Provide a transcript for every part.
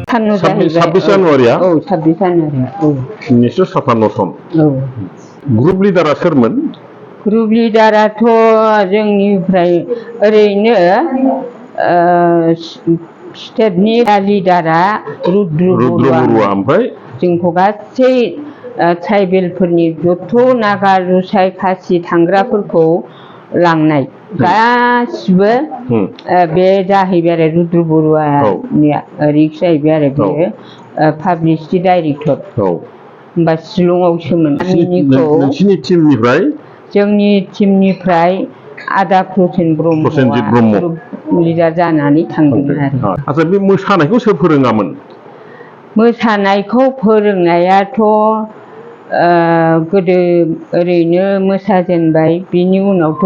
26 जानुवारिया औ 26 जानुवारिया औ 1957 सन औ ग्रुप लिडारा सोरमोन ग्रुप लिडाराथ' जोंनिफ्राय ओरैनो स्टेटनि लिडारा रुद्र बरुवा ओमफ्राय जोंखौ गासै ट्राइबेलफोरनि जथ' नागा रुसाय खासि थांग्राफोरखौ लांनाय गासिबो बे जाहैबाय आरो रुद्र बरुवानि रिक्स जाहैबाय आरो बेयो पाब्लिसिटि डाइरेक्टर होमबा शिलंआवसोमोन नोंसिनि टिमनिफ्राय जोंनि टिमनिफ्राय आदा प्रसेन ब्रह्मआ लिडार जानानै थांदोंमोन आरो आচ্ছা बे मोसानायखौ सोर फोरोङामोन मोसानायखौ फोरोंनायाथ' गोदो ओरैनो मोसाजेनबाय बिनि उनावथ'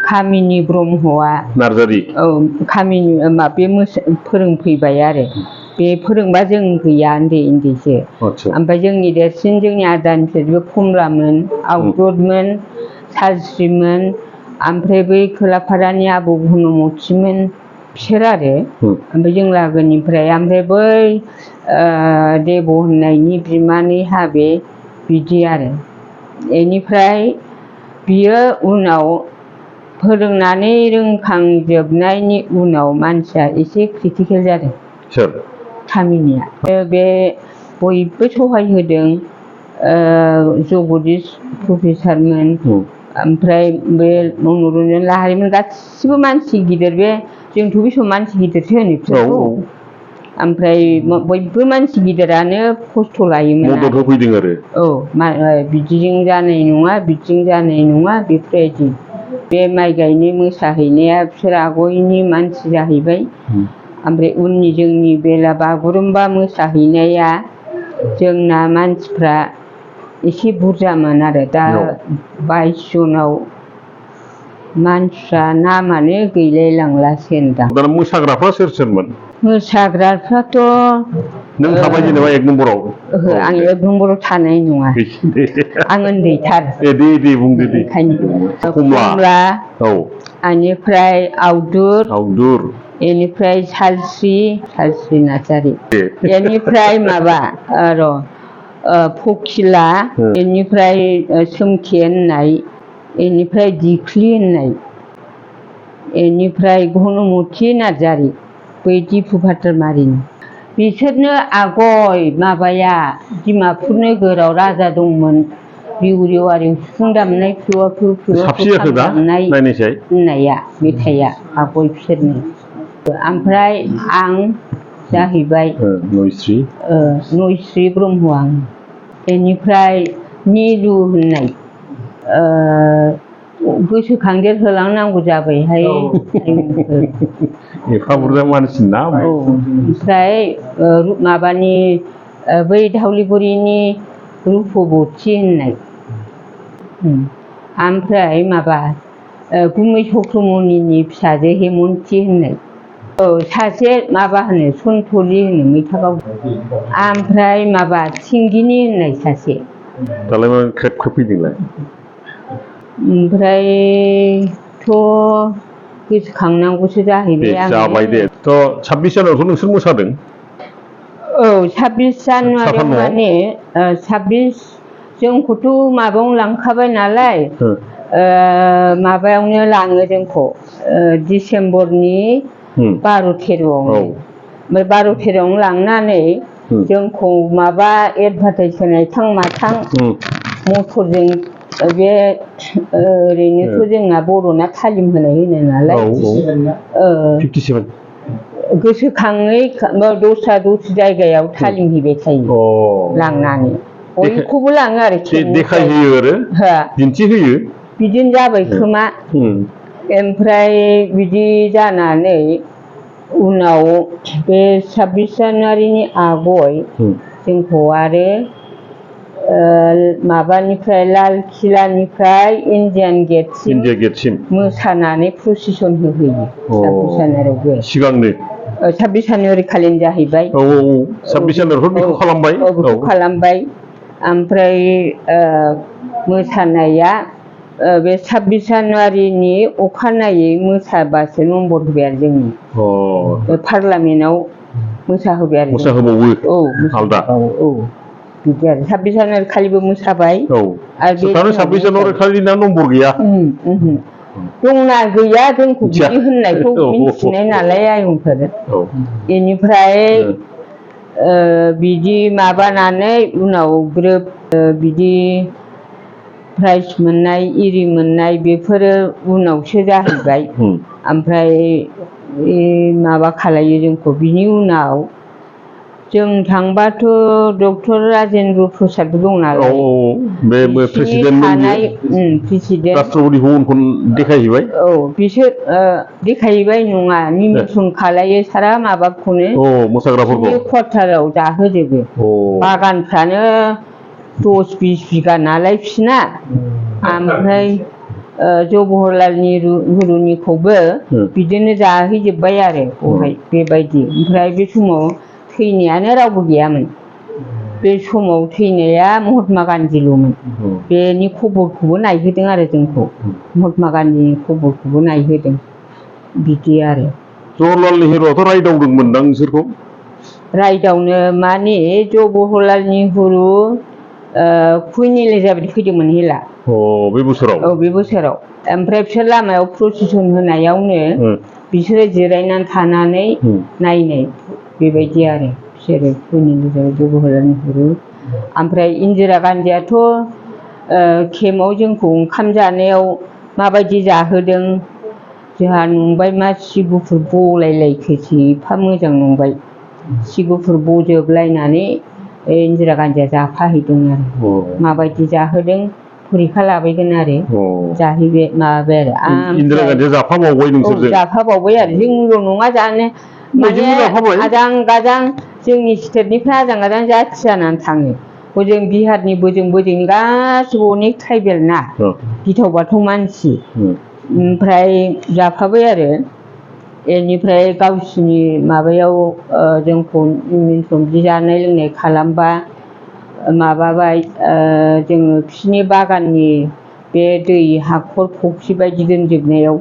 कामिनि ब्रह्मआ नार्जारि औ कामिनि बे फोरोंफैबाय आरो बे फोरोंबा जों गैया उन्दै उन्दैसो ओमफ्राय जोंनि देरसिन जोंनि आदानिफ्रायबो खमलामोन आवदुदमोन सालस्रिमोन ओमफ्राय बै खोलाफारानि आबौ गुनुमथिमोन बिसोर आरो ओमफ्राय जों लागोनिफ्राय ओमफ्राय बै देब' होननायनि बिमानै हाबे बिदि आरो बेनिफ्राय बियो उनाव फोरोंनानै रोंखांजोबनायनि उनाव मानसिया एसे क्रिटिकेल जादों सोर कामिनिया बे बयबो सहाय होदों जगदीश प्रफेसारमोन ओमफ्राय बे मनरन्जन लाहारिमोन गासिबो मानसि गिदिर बे जोंथ' बे समाव मानसि गिदिरसो होनो बिसोरखौ ओमफ्राय बयबो मानसि गिदिरानो खस्थ' लायोमोन मदद होफैदों आरो औ बिदिजों जानाय नङा बिदिजों जानाय नङा बेफोरबायदि बे माइ गायनाय मोसाहैनाया बिसोर आगयनि मानसि जाहैबाय ओमफ्राय उननि जोंनि बेला बागुरुम्बा मोसाहैनाया जोंना मानसिफ्रा एसे बुरजामोन आरो दा 22 जनाव मानसिफ्रा नामानो गैलाय लांलासो होनदां दा मोसाग्राफ्रा सोर सोरमोन मोसाग्राफ्राथ' नों थाबाय जेनेबा 1 नम्बराव ओहो आं 1 नम्बराव थानाय नङा आं उन्दैथार दे बुंदो दे खमला औ बेनिफ्राय आवदुर बेनिफ्राय सालस्रि नार्जारि बेनिफ्राय माबा र' फकिला बेनिफ्राय सोमखे होननाय बेनिफ्राय दिख्लि होननाय बेनिफ्राय घनमति नार्जारि बै दिफु भातारमारिनि बिसोरनो आगय माबाया डिमापुर नोगोराव राजा दंमोन रिउ रिउआरि सिफुं दामनाय खाम दामनाय होननाया मेथाइया आगय बिसोरनो ओमफ्राय आं जाहैबाय नयस्रि ब्रह्म आं बेनिफ्राय निलु होननाय गोसोखांदेर होलांनांगौ जाबायहाय एफा बुरजा मानसि ना ओमफ्राय माबानि बै धावलिगुरिनि रुपबती होननाय ओमफ्राय माबा गुमै चक्रमनिनि फिसाजो हेमन्ति होननाय औ सासे माबा होनो सन्थलि होनो मैथागाव ओमफ्राय माबा थिंगिनि होननाय सासे दालाय मा ख्रेब ख्रेब फैदोंलाय ओमफ्रायथ' गोसोखांनांगौसो जाहैबाय आं जाबाय दे थ' 26 जानुवारियावथ' नोंसोर मोसादों औ 26 जानुवारियाव माने 26 जोंखौथ' माबायावनो लांखाबाय नालाय माबायावनो लाङो जोंखौ डिसेम्बरनि 12-13आवनो ओमफ्राय 12-13आवनो लांनानै जोंखौ माबा एडभार्टाइज होनाय थां माथां मटरजों बे ओरैनोथ' जोंना बर'ना तालिम होनाय होनो नालाय 57 गोसोखाङै दस्रा जायगायाव तालिम हैबाय थायो लांनानै बयखौबो लाङो आरो देखायहोयो आरो दिन्थिहोयो बिदिनो जाबाय खोमा ओमफ्राय बिदि जानानै उनाव बे 26 जानुवारिनि आगय जोंखौ आरो माबानिफ्राय लालकिलानिफ्राय इन्डियान गेटसिम मोसानानै प्रसेसन होहैयो 26 जानुवारियावबो सिगांनो 26 जानुवारि खालिनो जाहैबाय 26 जानुवारियाव बेखौ खालामबाय ओमफ्राय मोसानाया बे 26 जानुवारिनि अखानायै मोसाबासो नम्बर होबाय आरो जोंनि पार्लामेन्टआव मोसाहोबाय आरो मोसाहोबावो औ आलदा औ बिदि आरो 26 जानुवारि खालिबो मोसाबाय औ आरो थारमाने 26 जानुवारि खालि ना नम्बर गैया दंना गैया जोंखौ मिथिया। बिदि होननायखौ औ। मिथिनाय नालाय आयंफोर औ बेनिफ्राय बिदि माबानानै उनाव ग्रोब बिदि प्राइज मोननाय इरि मोननाय बेफोरो उनावसो जाहैबाय ओमफ्राय माबा खालायो जोंखौ बिनि उनाव जों थांबाथ' डक्टर राजेन्द्र प्रसादबो दं नालाय बे बिसिनि थानाय प्रेसिडेन्ट राष्ट्रपति भवनखौ देखायहैबाय औ बिसोर देखायहैबाय नङा निमन्त्रण खालायो सारा माबाखौनो मोसाग्राफोरखौ क्वार्टाराव जाहोजोबो बागानफ्रानो 10-20 बिगा नालाय बिसिना ओमफ्राय जवाहरलाल नेहुरुनिखौबो बिदिनो जाहैजोब्बाय आरो बेवहाय बेबायदि ओमफ्राय बे समाव थैनायानो रावबो गैयामोन बे समाव थैनाया महात्मा गान्धील'मोन बेनि खबरखौबो नायहोदों आरो जोंखौ महात्मा गान्धीनि खबरखौबो नायहोदों बिदि आरो जवाहरलाल नेहुरुआथ' रायदावदोंमोनदां नोंसोरखौ रायदावनो माने जवाहरलाल नेहुरु कुइन एलिजाबेथ फैदोंमोन हेला बे बोसोराव औ बे बोसोराव ओमफ्राय बिसोर लामायाव प्रसेसन होनायावनो बिसोरो जिरायनानै थानानै नायनाय बेबायदि आरो बिसोरो कुइन एलिजाबेथ जवाहरलाल नेहुरु ओमफ्राय इन्दिरा गान्धीयाथ' केम्पआव जोंखौ ओंखाम जानायाव माबायदि जाहोदों जोंहा नंबाय मा सि गुफुर बलायलायखोसै एफा मोजां नंबाय सि गुफुर बजोबलायनानै इन्दिरा गान्धीया जाफाहैदों आरो माबायदि जाहोदों फरिखा लाबायगोन आरो जाहैबाय माबाबाय आरो इन्दिरा गान्धीया जाफाबावबाय नोंसोरजों जाफाबावबाय आरो जोंल' नङा जानो माने आजां गाजां जोंनि स्टेटनिफ्राय आजां गाजां जाथि जानानै थाङो बोजों बिहारनि बोजों गासिबो अनेक ट्राइबेल ना गिथाव बाथाव मानसि ओमफ्राय जाफाबाय आरो बेनिफ्राय गावसिनि माबायाव जोंखौ निमन्त्रण बिदि जानाय लोंनाय खालामबा माबाबाय जोङो बिसिनि बागाननि बे दै हाखर फुख्रि बायदि दोनजोबनायाव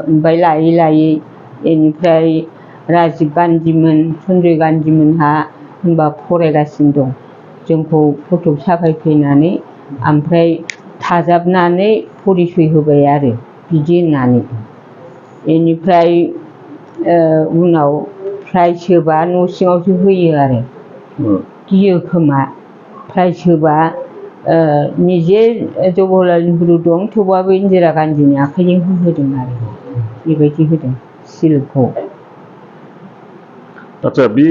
ओमफ्राय लायै लायै बेनिफ्राय राजिब गान्धीमोन सन्जय गान्धीमोनहा होनबा फरायगासिनो दं जोंखौ फटक साफायफैनानै ओमफ्राय थाजाबनानै परिसय होबाय आरो बिदि होननानै बेनिफ्राय उनाव प्राइज होबा न' सिङावसो होयो आरो गियो खोमा प्राइज होबा निजे जवाहरलाल नेहुरु दं थेवबाबो इन्दिरा गान्धीनि आखाइजों होदों आरो बेबायदि होदों सिलखौ आচ্ছা बे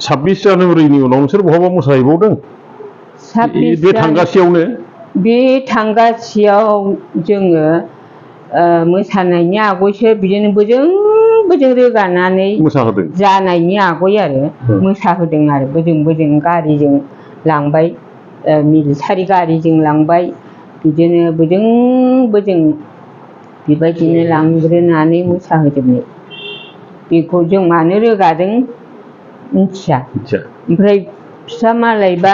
26 जानुवारिनि उनाव नोंसोर बहाबा मोसाहैबावदों बे थांगासेयावनो बे थांगासेयाव जोङो मोसानायनि आगयसो बिदिनो बोजों रोगानानै मोसाहोदों जानायनि आगय आरो मोसाहोदों आरो बोजों गारिजों लांबाय मिलिटारि गारिजों लांबाय बिदिनो बोजों बेबायदिनो लांग्रोनानै मोसाहोजोबनाय बेखौ जों मानो रोगादों मिथिया ओमफ्राय फिसा मालायबा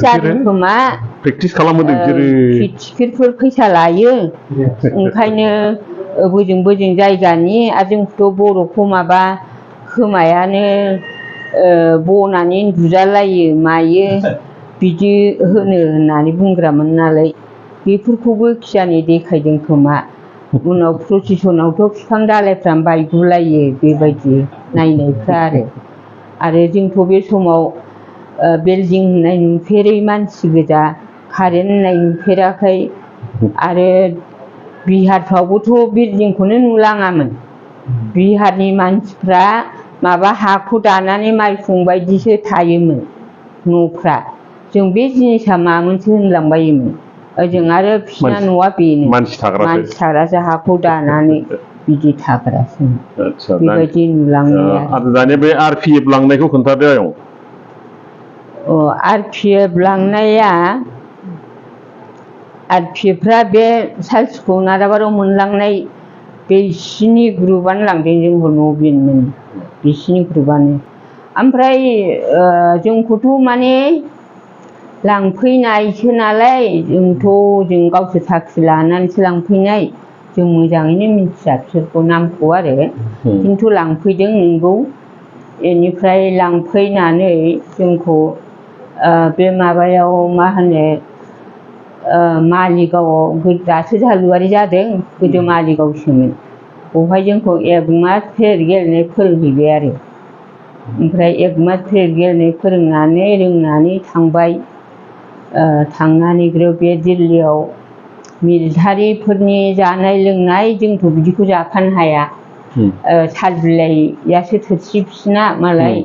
जादों खोमा प्रेक्टिस खालामहोदों टिकेटफोर फैसा लायो ओंखायनो बोजों जायगानि आरो जोंखौथ' बर'खौ माबा खोमायानो बनानै उन्दुजालायो मायो बिदि होननानै बुंग्रामोन नालाय बेफोरखौबो खिजानि देखायदों खोमा उनाव प्रसेसनावथ' बिफां दालायफ्रानो बायगुलायो बेबायदि नायनायफ्रा आरो जोंथ' बे समाव बिल्डिं होननाय नुफेरै मानसि गोजा कारेन्ट होननाय नुफेराखै आरो बिहारफ्रावबोथ' बिल्डिंखौनो नुलाङामोन बिहारनि मानसिफ्रा माबा हाखौ दानानै माइखं बायदिसो थायोमोन न'फ्रा जों बे जिनिसा मामोनसो होनलांबायोमोन ओजों आरो बिसिना न'आ बेनो मानसि थाग्रासो हाखौ दानानै बिदि थाग्रासो बेबायदि नुलांनाय आरो दानिया बे RPF लांनायखौ खोन्थादो आयं RPF लांनाया RPFफ्रा बे सालसिखौ नाराबारियाव मोनलांनाय बिसिनि ग्रुपआनो लांदों जोंखौ नबिनमोन बिसिनि ग्रुपआनो ओमफ्राय जोंखौथ' माने लांफैनायसो नालाय जों गावसोर साख्रि लानानैसो लांफैनाय जों मोजाङैनो मिथिया बिसोरखौ नामखौ आरो खिन्थु लांफैदों नंगौ बेनिफ्राय लांफैनानै जोंखौ बे माबायाव मा होनो मालिगावआव दासो झालुवारि जादों गोदो मालिगावसोमोन बेवहाय जोंखौ 1 मास क्रिकेट गेलेनाय फोरोंहैबाय आरो ओमफ्राय 1 मास क्रिकेट गेलेनाय फोरोंनानै रोंनानै थांबाय थांनानै ग्रोब बे दिल्लीयाव मिलिटारिफोरनि जानाय लोंनाय जोंथ' बिदिखौ जाफानो हाया साल बिलाइयासो थोरसि फिसिना मालाय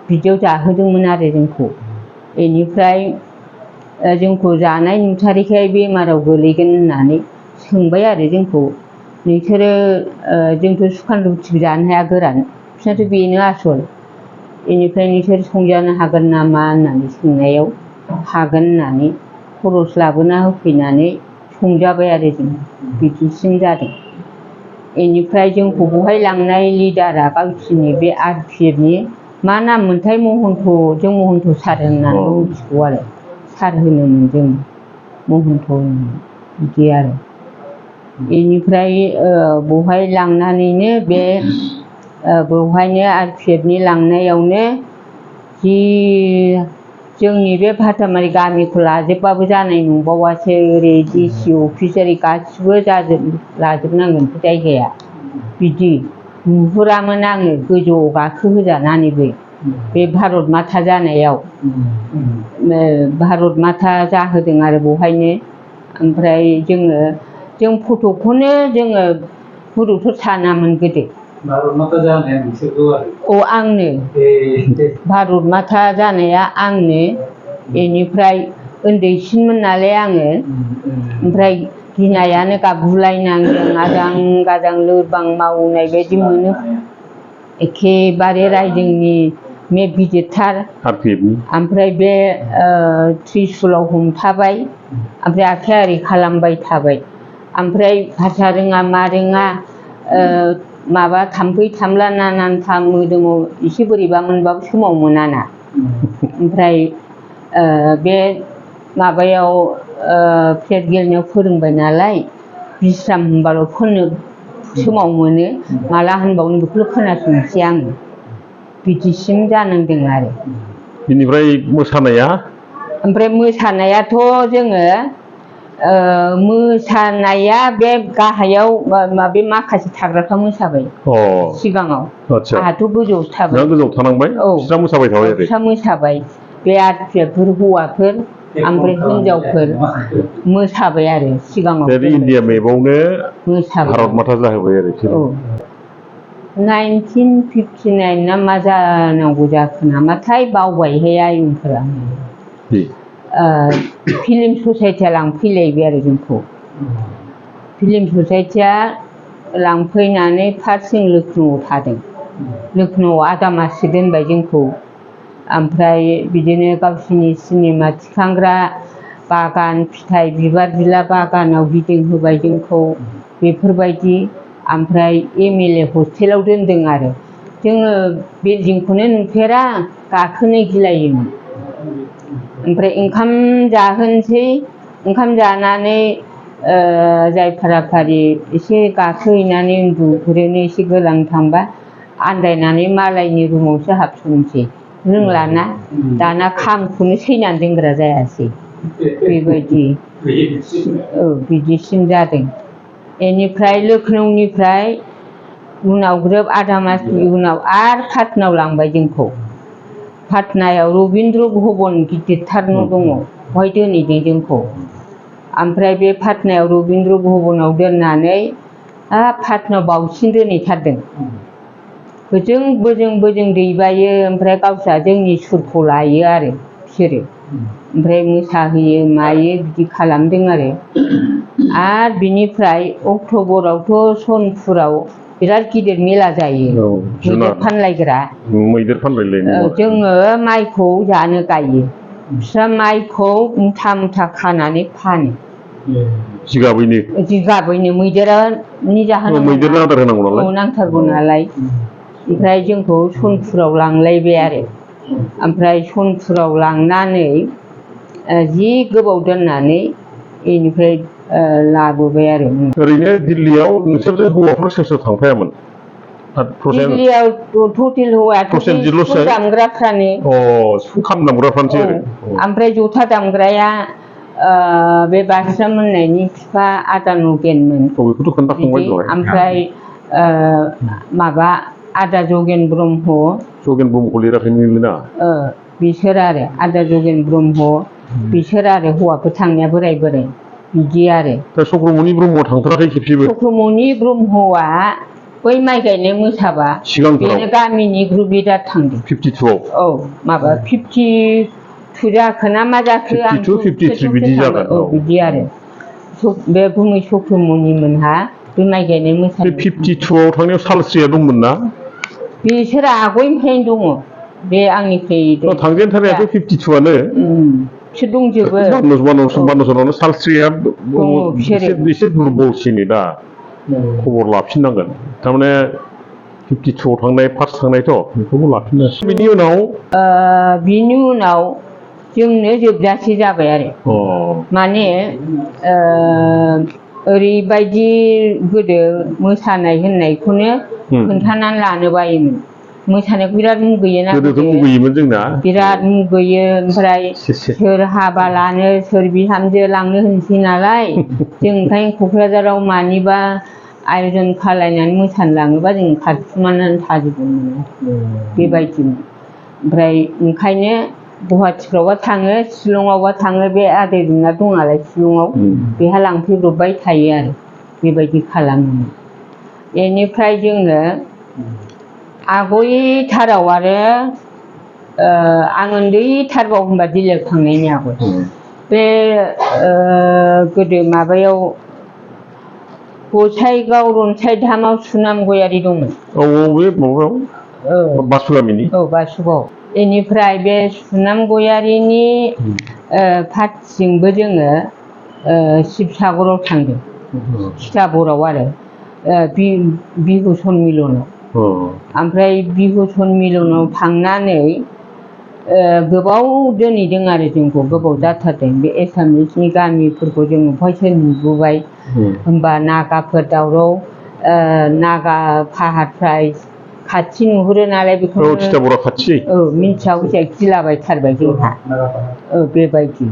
बिदियाव जाहोदोंमोन आरो जोंखौ बेनिफ्राय जोंखौ जानाय नुथारिखाय बेमाराव गोलैगोन होननानै सोंबाय आरो जोंखौ नोंसोरो जोंथ' सुखान रुटिबो जानो हाया गोरान बिसोरनाथ' बेनो आसल बेनिफ्राय नोंसोर संजानो हागोन नामा होननानै सोंनायाव हागोन होननानै खरस लाबोना होफैनानै संजाबाय आरो जों बिदिसिम जादों बेनिफ्राय जोंखौ बहाय लांनाय लिडारा गावसिनि बे RPFनि मा नाम मोनथाय महन्त जों महन्त सार होननानै मिथिगौ आरो सार होनोमोन जों महन्त बिदि आरो बेनिफ्राय बहाय लांनानैनो बे बेवहायनो RPFनि लांनायावनो जि जोंनि बे भातामारि गामिखौ लाजोबबाबो जानाय नंबावासो ओरै DC अफिस ओरै गासिबो लाजोबनांगोन जायगाया बिदि नुहुरामोन आङो गोजौआव गाखोहोजानानैबो बे भारत माता जानायाव भारत माता जाहोदों आरो बेवहायनो ओमफ्राय जों फट'खौनो जोङो गुरुफोर सानामोन गोदो भारत माता जानाया नोंसोरखौ आरो आंनो भारत माता जानाया आंनो बेनिफ्राय उन्दैसिनमोन नालाय आङो ओमफ्राय गिनायानो गाबगुलायनांदों आजां गाजां लोरबां मावनाय बायदि मोनो एखेबारे रायजोनि मेप गिदिरथार ओमफ्राय बे त्रिशुलाव हमथाबाय ओमफ्राय आखाइ आरि खालामबाय थाबाय ओमफ्राय भाषा रोङा मा रोङा माबा थाम्फै थामला नानानथा मोदोमाव एसे बोरैबा मोनबाबो समाव मोनाना ओमफ्राय बे माबायाव क्रिकेट गेलेनायाव फोरोंबाय नालाय बिश्राम होनबाल' फोनो समाव मोनो माला होनबावनो बेखौल' खोनासंनोसै आङो बिदिसिम जानांदों आरो बेनिफ्राय मोसानाया ओमफ्राय मोसानायाथ' जोङो मोसानाया बे गाहायाव बे माखासे थाग्राफ्रा मोसाबाय सिगाङाव आंहाथ' गोजौआवसो थाबाय गोजौआव थानांबाय बिस्रा मोसाबाय थाबाय आरो बिस्रा मोसाबाय बे RPFफोर हौवाफोर ओमफ्राय हिनजावफोर मोसाबाय आरो सिगाङाव इन्डिया मेपआवनो भारत माता जाहोबाय आरो 1959 ना मा जानांगौ जाखो नामाथाय बावबायहाय आयंफोरा फिल्म ससाइटिया लांफैलायबाय आरो जोंखौ फिल्म ससाइटिया लांफैनानै फार्स्ट जों लखनौआव थादों लखनौआव आदा माससो दोनबाय जोंखौ ओमफ्राय बिदिनो गावसिनि सिनेमा थिखांग्रा बागान फिथाइ बिबार बिला बागानाव गिदिंहोबाय जोंखौ बेफोरबायदि ओमफ्राय MLA हस्टेलाव दोनदों आरो जोङो बिल्डिंखौनो नुफेरा गाखोनो गिलायोमोन ओमफ्राय ओंखाम जाहोनोसै ओंखाम जानानै जाय फाराफारि एसे गाखोहैनानै उन्दुग्रोनो एसे गोलांथांबा आन्दायनानै मालायनि रुमावसो हाबसननोसै रोंलाना दाना खामखौनो सैनानै दोनग्रा जायासै बेबायदि बिदिसिम जादों बेनिफ्राय लखनौनिफ्राय उनाव ग्रोब आदा मासनि उनाव आरो पाटनायाव लांबाय जोंखौ पाटनायाव रबीन्द्र भवन गिदिरथार न' दङ बेवहाय दोनहैदों जोंखौ ओमफ्राय बे पाटनायाव रबीन्द्र भवनाव दोननानै पाटनायाव बावसिन दोनहैथारदों बोजों दैबायो ओमफ्राय गावस्रा जोंनि सुरखौ लायो आरो बिसोरो ओमफ्राय मोसाहोयो मायो बिदि खालामदों आरो बिनिफ्राय अक्ट'बरावथ' सनपुराव बिराद गिदिर मेला जायो मैदेर फानलायग्रा जोङो माइखौ जानो गायो बिस्रा माइखौ मुथा मुथा खानानै फानो जिगाबैनो मैदेरनि जाहोनाव नांथारगौ नालाय ओमफ्राय जोंखौ सनपुराव लांलायबाय आरो ओमफ्राय सनपुराव लांनानै जि गोबाव दोननानै बेनिफ्राय लाबोबाय आरो ओरैनो दिल्लीयाव नोंसोरजों हौवाफोर सोर सोर थांफायामोन दिल्लीयाव टटेल हौवायाथ' बे प्रसेनजितल'सो सिफुं दामग्राफ्रानो सिफुं खाम दामग्राफ्रानोसै आरो ओमफ्राय जथा दामग्राया बे बास्राम मोननायनि बिफा आदा नगेनमोन बेखौथ' खोन्थाखांबाय दहाय ओमफ्राय माबा आदा जगेन ब्रह्म जगेन ब्रह्मखौ लिराखैमोन ना बिसोर आरो आदा जगेन ब्रह्म बिसोर आरो हौवाफोर थांनाया बोराय बोराय बिदि आरो दा चक्रमणि ब्रह्मआ थांथाराखै खेबसेबो चक्रमणि ब्रह्मआ बै माइ गायनाय मोसाबा बेनो गामिनि ग्रुप लिडार थांदों 52आव औ माबा 52 जाखो ना मा जाखो 52 53 बिदि जागोन बिदि आरो बे गुमै चक्रमणि मोनहा बे माइ गायनाय मोसानाय 52आव थांनायाव सालस्रिया दंमोन ना बिसोर आगयनिफ्रायनो दङ बे आंनिफ्राय थांजेनथारनायाथ' 52आनो बिसोर दंजोबो बानसनावनो सालस्रिया एसे दुरबलसिन दा खबर लाफिननांगोन थारमाने 52आव थांनाय फार्स्ट थांनायथ' बेखौबो लाफिननांसिगोन बिनि उनाव जोंनो जोबजासे जाबाय आरो माने ओरैबायदि गोदो मोसानाय होननायखौनो खोन्थानानै लानो बायोमोन मोसानायखौ बिराद मुगैयोना मुगैयोमोन जोंना बिराद मुगैयो ओमफ्राय सोर हाबा लानो सोर बिहामजो लांनो होनसै नालाय जों ओंखायनो क'क्राझाराव मानिबा आयजन खालायनानै मोसानो लाङोबा जों खारखुमानानै थाजोबोमोन बेबायदिमोन ओमफ्राय ओंखायनो गुवाहाटिफ्रावबा थाङो शिलंआवबा थाङो बे आदै रुना दं नालाय शिलंआव बेहा लांफैब्रबबाय थायो आरो बेबायदि खालामोमोन बेनिफ्राय जोङो आगयथाराव आरो आं उन्दैथारबाव होनबा दिल्लीयाव थांनायनि आगय बे गोदो माबायाव गसाइगाव रनसायधामाव सुनाम गयारि दंमोन बे माबायाव बासुगामिनि बासुगाव बेनिफ्राय बे सुनाम गयारिनि पार्टिजोंबो जोङो शिबसागराव थांदों तिताबराव आरो बिहु सन्मिलनाव ओमफ्राय बिहु सन्मिलनाव थांनानै गोबाव दोनहैदों आरो जोंखौ गोबाव जाथारदों बे एसामिसनि गामिफोरखौ जों बहायसो नुबोबाय होमबा नागाफोर दावराव नागा फाहारफ्रा खाथि नुहुरो नालाय बेखौ तिताबरा खाथि मिन्थिया हसिया गिलाबायथारबाय जोंहा बेबायदि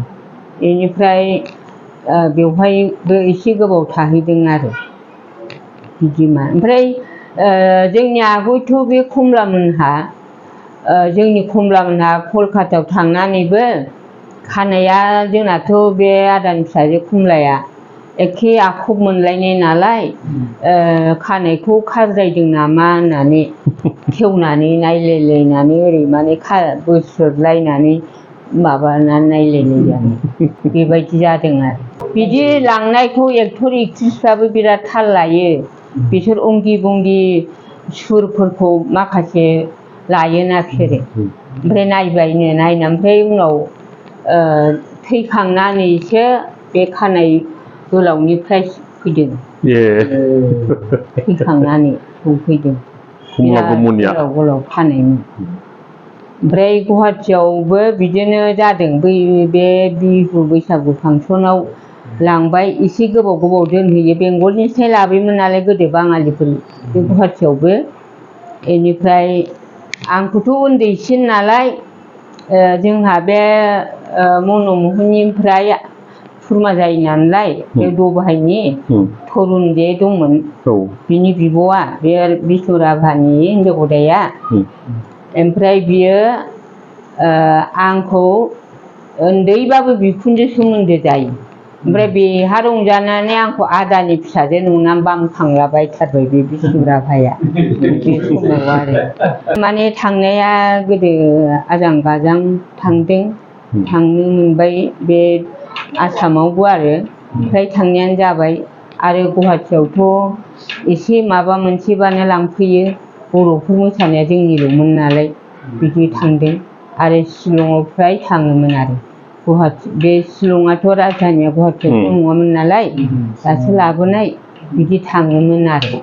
बेनिफ्राय बेवहायबो एसे गोबाव थाहैदों आरो बिदिमा ओमफ्राय जोंनि आगयथ' बे कमलामोनहा कलकातायाव थांनानैबो खानाया जोंनाथ' बे आदानि फिसाजो कमलाया एखे आखब मोनलायनाय नालाय खानायखौ खाज्रायदों नामा होननानै खेवनानै नायलायलायनानै ओरै माने बोस्रोदलायनानै माबानानै नायलायलायनानै बेबायदि जादों आरो बिदि लांनायखौ एक्टर एक्ट्रिसफ्राबो बिराद थाल लायो बिसोर अंगि बंगि सुरफोरखौ माखासे लायोना बिसोरो ओमफ्राय नायबायनो नायना ओमफ्राय उनाव थैखांनानैसो बे खानाय गोलावनिफ्राय फैदों थैखांनानै सफैदों गोलाव गोलाव खानायमोन ओमफ्राय गुवाहाटियावबो बिदिनो जादों बे बिहु बैसागु फांसनाव लांबाय एसे गोबाव गोबाव दोनहैयो बेंगलनिफ्राय लाबोयोमोन नालाय गोदो बाङालिफोर बे गुवाहाटियावबो बेनिफ्राय आंखौथ' उन्दैसिन नालाय जोंहा बे मनमोहननिफ्राय खुरमा जायो नालाय बे दबाहायनि थरुन जे दंमोन बिनि बिब'आ बे बिष्णुराभानि हिनजाव गदाया ओमफ्राय बियो आंखौ उन्दैबाबो बिखुनजो सोमोन्दो जायो ओमफ्राय बेहा रंजानानै आंखौ आदानि फिसाजो नंनानै बामखांलाबायथारबाय बे बिष्णुराभाया बे समाव आरो माने थांनाया गोदो आजां गाजां थांदों थांनो मोनबाय बे आसामावबो आरो ओमफ्राय थांनायानो जाबाय आरो गुवाहाटियावथ' एसे माबा मोनसेबानो लांफैयो बर'फोर मोसानाया जोंनिल'मोन नालाय बिदि थांदों आरो शिलंआव फ्राय थाङोमोन आरो गुवाहाटि बे शिलंआथ' राजधानिया गुवाहाटियावथ' नङामोन नालाय दासो लाबोनाय बिदि थाङोमोन आरो